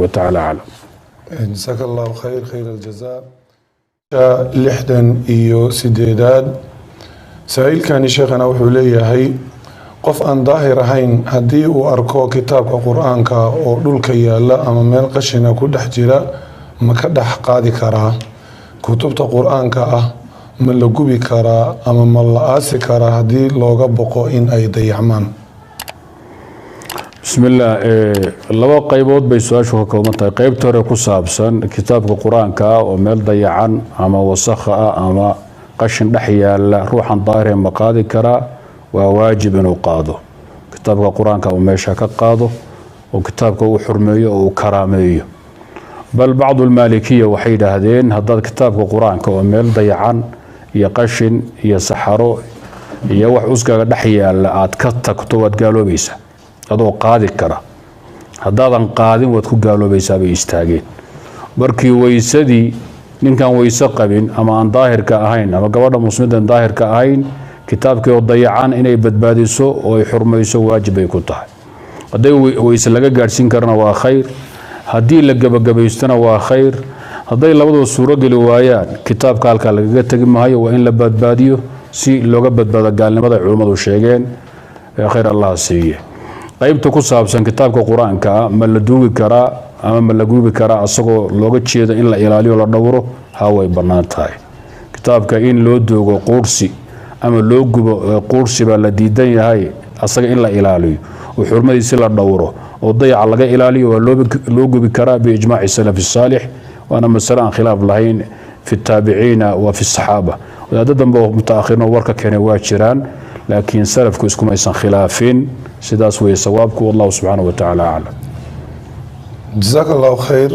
wa tacaala aclam. Jasaaka Allahu khayr, khayr aljaza. 68aad saa-iilkani, sheekhana, wuxuu leeyahay: qof aan daahir ahayn haddii uu arko kitaabka Qur-aanka oo dhulka yaala ama meel qashina ku dhex jira, ma ka dhex qaadi karaa? Kutubta Qur-aanka ah ma la gubi karaa ama ma la aasi karaa haddii looga boqo in ay dayacmaan? Bismillaah. Laba qaybood bay su-aashu ka kooban tahay. Qeybta hore ku saabsan kitaabka Qur-aanka ah oo meel dayacan ama wasakha ah ama qashin dhex yaala, ruuxan daahire ma qaadi karaa? Waa waajib inuu qaado kitaabka Qur-aanka, uu meesha ka qaado oo kitaabka uu xurmeeyo oo uu karaameeyo. Bal bacdu lmaalikiya waxay yidhaahdeen, haddaad kitaabka Qur-aanka oo meel dayacan iyo qashin iyo saxaro iyo wax uskaga dhex yaala aad ka tagto, waad gaaloobaysaa. Adoo qaadi kara haddaadan qaadin, waad ku gaaloobaysaa bay istaageen. Markii weysadii, ninkaan weyse qabin ama aan daahirka ahayn ama gabadha muslimiinta aan daahirka ahayn, kitaabkii oo dayacan inay badbaadiso oo ay xurmayso waajib bay ku tahay. Hadday weyse laga gaadhsiin karana waa khayr, haddii la gebagabaystona waa khayr. Hadday labaduba suurogeli waayaan, kitaabka halkaa lagaga tegi maayo, waa in la badbaadiyo si looga badbaado gaalnimada ay culimmadu sheegeen. Khayr Allah siiye. Qaybta ku saabsan kitaabka Qur-aanka ma la duugi karaa ama ma la gubi karaa asagoo looga jeedo in la ilaaliyo, la dhowro? Ha, way bannaan tahay. Kitaabka in loo duugo quursi ama loo gubo quursi baa la diidan yahay. Asaga in la ilaaliyo oo xurmadiisi la dhowro oo dayaca laga ilaaliyo waa loo gubi karaa biijmaaci salaf saalix, waana masale aan khilaaf lahayn fi taabiciina wa fi saxaaba. Wadaaddo dambe oo mutaakhiriin oo warka keenay waa jiraan, laakiin salafku iskumaysan khilaafin. Sidaas weeye sawaabku. Wallahu subxaanahu wa tacaala aclam. Jasaaka Allahu khayr.